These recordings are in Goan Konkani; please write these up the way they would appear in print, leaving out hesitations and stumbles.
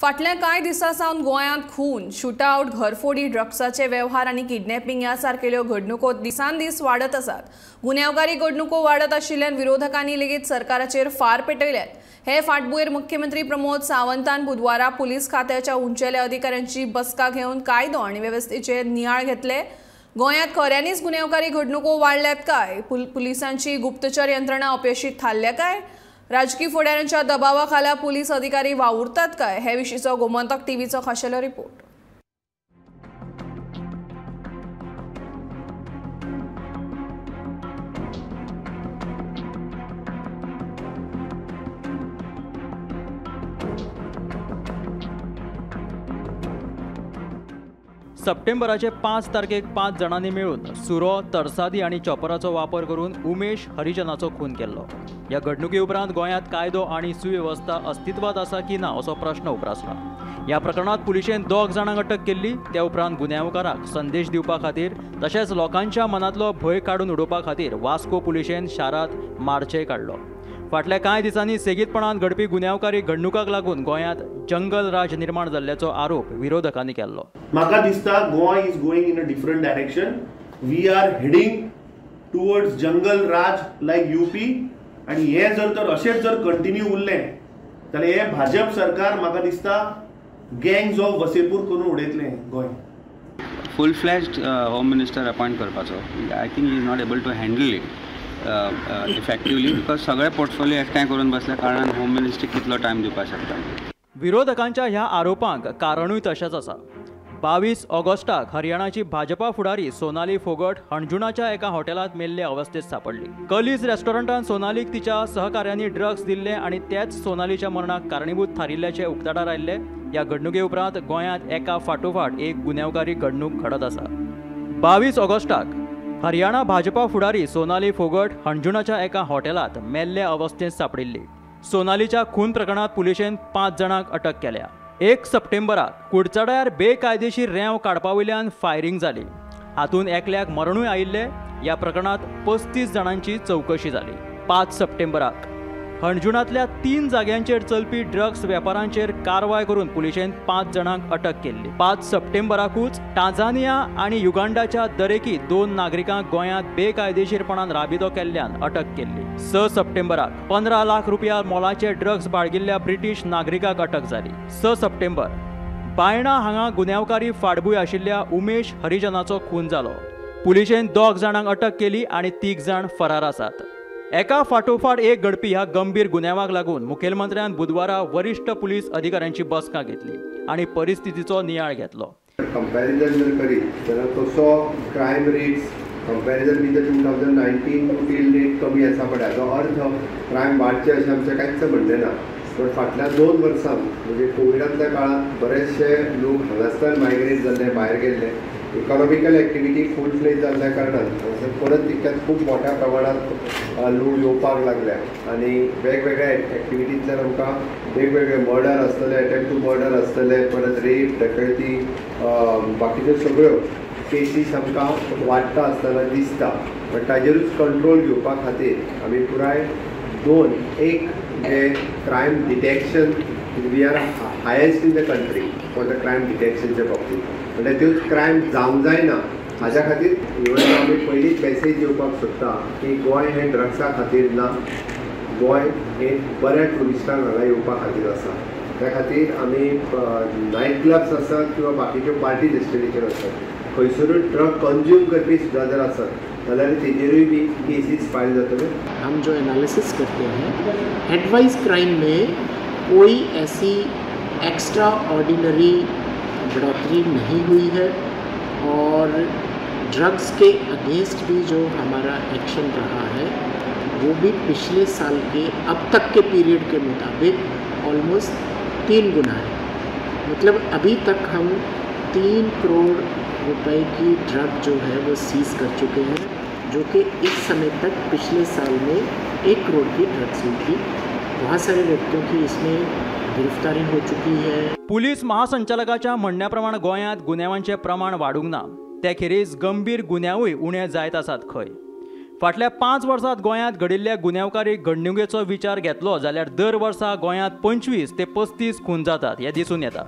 फाटल्या कांय दिसां सावन गोंयांत खून, शूटआवट, घरफोडी, ड्रग्साचे वेव्हार आनी किडनॅपिंग ह्या सारकेल्यो घडणुको दिसान दीस वाडत आसात। गुन्यांवकारी घडणुको वाडत आशिल्ल्यान विरोधकांनी लेगीत सरकाराचेर फार पेटयल्यात। हे फाटभुंयेर मुख्यमंत्री प्रमोद सावंतान बुधवारा पुलीस खात्याच्या उंचेल्या अधिकाऱ्यांची बसका घेवन कायदो आनी वेवस्थेचेर नियाळ घेतले। गोंयांत खऱ्यांनीच गुन्यांवकारी घडणुको वाडल्यात काय? पुलिसांची गुप्तचर यंत्रणा अपेशी थारल्या काय? राजकी फुडाऱ्यांच्या दबावाखाला पुलीस अधिकारी वावुरतात काय? हे विशींचो गोमंतक टीव्हीचो खाशेलो रिपोर्ट। सप्टेंबराचे 5 तारखेक 5 जाणांनी मेळून सुरो, तरसादी आनी चॉपराचो वापर करून उमेश हरिजनाचो खून केल्लो। ह्या घडणुके उपरांत गोंयांत कायदो आनी सुवेवस्था अस्तित्वांत आसा की ना असो प्रश्न उप्रासला। ह्या प्रकरणांत पुलिशेन 2 जाणांक अटक केल्ली। त्या उपरांत गुन्यांवकारांक संदेश दिवपा खातीर तशेंच लोकांच्या मनांतलो भंय काडून उडोवपा खातीर वास्को पुलिशेन शारांत मार्चय काडलो। फाटल्या कांय दिसांनी सेगीतपणान घडपी गुन्यांवकारी घडणुकांक लागून गोंयांत जंगल राज निर्माण जाल्ल्याचो आरोप विरोधकांनी केल्लो। म्हाका दिसता Goa is going in a different direction. We are heading towards jungle raj like UP. आनी हे जर तर अशेंच जर कंटिन्यू उरलें जाल्यार हे भाजप सरकार म्हाका दिसता गँग्स ऑफ वसेपूर करून उडयतलें Goa. Full fledged home minister appoint करपाचो I think he is not able to handle it effectively because सगळे पोर्टफोलियो एकठांय करून बसल्या कारणान होम मिनिस्ट्री कितलो टायम दिवपाक शकता। विरोधकांच्या ह्या आरोपांक कारणूय तशेंच आसा। 22 ऑगस्टाक हरियाणाची भाजपा फुडारी सोनाली फोगट हणजुणाच्या एका हॉटेलांत मेल्ले अवस्थेत सापडली। कलीज रेस्टॉरंटान सोनालीक तिच्या सहकार्यांनी ड्रग्स दिल्ले आनी तेच सोनालीच्या मरणाक कारणीभूत थारिल्ल्याचे उक्ताडार आयिल्ले। ह्या घडणुके उपरांत गोंयांत एका फाटोफाट एक गुन्यांवकारी घडणूक घडत आसा। 22 ऑगस्टाक हरियाणा भाजपा फुडारी सोनाली फोगट हणजुणाच्या एका हॉटेलांत मेल्ले अवस्थेत सापडिल्ली। सोनालीच्या खून प्रकरणांत पुलिशेन 5 जाणांक अटक केल्या। 1 सप्टेंबराक कुडचड्यार बेकायदेशीर रेंव काडपा वयल्यान फायरिंग जाली। हातूंत एकल्याक मरणूय आयिल्लें। ह्या प्रकरणांत 35 जाणांची चवकशी जाली। 5 सप्टेंबराक हणजुणांतल्या 3 जाग्यांचेर चलपी ड्रग्स वेपारांचेर कारवाय करून पुलिशेन 5 जाणांक अटक केल्ली। 5 सप्टेंबराकूच टांझानिया आनी युगांडाच्या दरेकी 2 नागरिकांक गोंयांत बेकायदेशीरपणान राबितो केल्ल्यान अटक केल्ली। 6 सप्टेंबराक 15 लाख रुपया मोलाचे ड्रग्स बाळगिल्ल्या ब्रिटीश नागरिकाक अटक जाली। 6 सप्टेंबर बायणा हांगा गुन्यांवकारी फाटभूंय आशिल्ल्या उमेश हरिजनाचो खून जालो। पुलिशेन 2 जाणांक अटक केली आनी 3 जाण फरार आसात। एका फाटोफाट एक घडपी ह्या गंभीर गुन्यांवाक लागून मुखेलमंत्र्यान बुधवारा वरिष्ठ पुलीस अधिकाऱ्यांची बसका घेतली आनी परिस्थितीचो नियाळ घेतलो। कंपॅरिजन जर करीत जाल्यार तसो crime rates comparison with 2019 till rate कमी आसा, बट हाजो अर्थ क्रायम वाडचे अशें आमचें कांयच म्हणलें ना। पण फाटल्या 2 वर्सां म्हणजे कोविडांतल्या काळांत बरेचशे लोक हांगासर मायग्रेट जाल्ले, भायर गेल्ले, इकॉनॉमिकल एक्टिविटी फूल फ्लेज जाल्ल्या कारणान हांगासर परत तितक्यात खूब मोठ्या प्रमाणात लोक येवपाक लागल्या आनी वेगवेगळ्या एक्टिविटींतल्यान आमकां वेगवेगळे मर्डर आसतले, अटेम्प्ट टू मर्डर आसतले, परत रेप, डकैती, बाकीच्यो सगळ्यो केसीस आमकां वाडटा आसतना दिसता। पण ताजेरूच कंट्रोल घेवपा खातीर आमी पुराय 2 एक जे crime detection we are highest in the country for the crime डिटेक्शनच्या बाबतींत, म्हणल्यार त्यो क्रायम जावंक जायना हाज्या खातीर इवन आमी पयलींच मॅसेज दिवपाक सोदता की गोंय हें ड्रग्सा खातीर ना, गोंय हें बऱ्या ट्युरिस्टांक हांगा येवपा खातीर आसा। त्या खातीर आमी नायट क्लब्स आसात किंवा बाकीच्यो पार्टी डेस्टिनेशन आसात खंयसरूय ड्रग कंज्यूम करपी सुद्दां जर आसत जाल्यार तेजेरूय बी केसीस फायल जातले। हम जो एनालिसिस करते हैं हेडवाइज क्राइम में कोई ऐसी एक्स्ट्रा ऑर्डिनरी बढ़ोतरी नहीं हुई है और ड्रग्स के अगेंस्ट भी जो हमारा एक्शन रहा है वो भी पिछले साल के अब तक के पीरियड के मुताबिक ऑलमोस्ट 3 गुना है। मतलब अभी तक हम 3 करोड़ रुपए की ड्रग जो है वो सीज़ कर चुके हैं, जो कि इस समय तक पिछले साल में 1 करोड़ की ड्रग्स हुई थी। बहुत सारे व्यक्तियों की इसमें गिरफ्तारी हो चुकी है। पुलीस महासंचालकाच्या म्हणण्या प्रमाण गोंयांत गुन्यांवांचें प्रमाण वाडूंक ना, ते खेरीज गंभीर गुन्यांवूय उणे जायत आसात खंय। फाटल्या 5 वर्सांत गोंयांत घडिल्ल्या गुन्यांवकारी घडणुकेचो विचार घेतलो जाल्यार दर वर्सा गोंयांत 25 ते 35 खून जातात हें दिसून येता.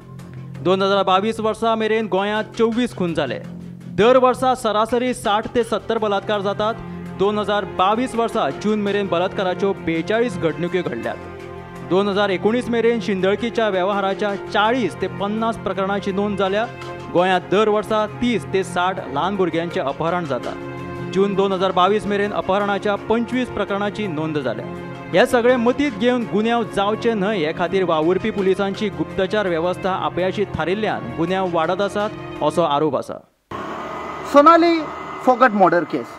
2022 वर्सा मेरेन गोंयांत 24 खून जाले. दर वर्सा सरासरी 60 ते 70 बलात्कार जातात. 2022 वर्सा जून मेरेन बलात्काराच्यो 42 घडणुक्यो घडल्यात. 2019 मेरेन शिंदळकीच्या वेव्हाराच्या 40 ते 50 प्रकरणाची नोंद जाल्या. गोंयांत दर वर्सा 30 ते 60 ल्हान भुरग्यांचें अपहरण जाता. जून 2022 मेरेन अपहरणाच्या 25 प्रकरणाची नोंद जाल्या. हे सगळे मतींत घेवन गुन्यांव जावचे न्हय हे खातीर वावुरपी पुलिसांची गुप्तचार वेवस्था अपयशी थारिल्ल्यान गुन्यांव वाडत आसात असो आरोप आसा. Sonali Phogat murder case,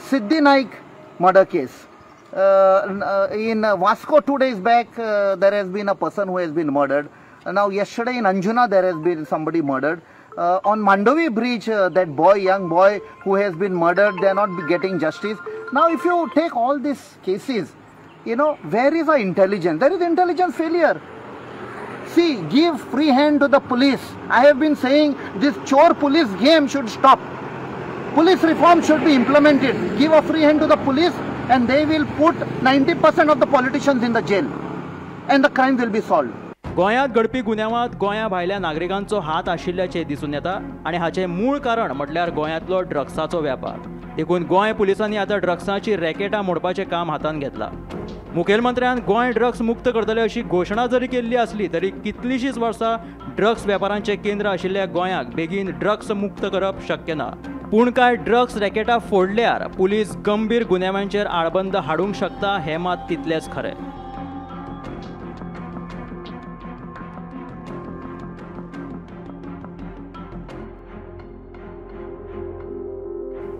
Siddhi Naik murder case, in Vasco 2 days back there has been a person who has been murdered. Now yesterday in Anjuna there has been somebody murdered. On Mandovi Bridge, that boy, young boy who has been murdered, they are not getting justice. Now if you take all these cases, you know, where is our intelligence? There is intelligence failure. See, give free hand to the police. I have been saying this chor police game should stop. Police reform should be implemented. Give a free hand to the police and they will put 90% of the politicians in the jail and the crime will be solved. गोंयांत घडपी गुन्यांवांत गोंया भायल्या नागरिकांचो हात आशिल्ल्याचें दिसून येता आनी हाचें मूळ कारण म्हटल्यार गोंयांतलो ड्रग्साचो व्यापार. देखून गोंय पुलिसांनी आतां ड्रग्साची रॅकेटां मोडपाचें काम हातांत घेतलां. मुखेलमंत्र्यान गोंय ड्रग्स मुक्त करतले अशी घोशणा जरी केल्ली आसली तरी कितलींशींच वर्सां ड्रग्स वेपारांचें केंद्र आशिल्ल्या गोंयाक बेगीन ड्रग्स मुक्त करप शक्य ना. पूण कांय ड्रग्स रॅकेटां फोडल्यार पुलीस गंभीर गुन्यांवांचेर आळबंद हाडूंक शकता हें मात तितलेंच खरें.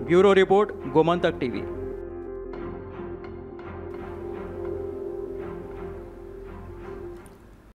Bureau report, Gomantak TV.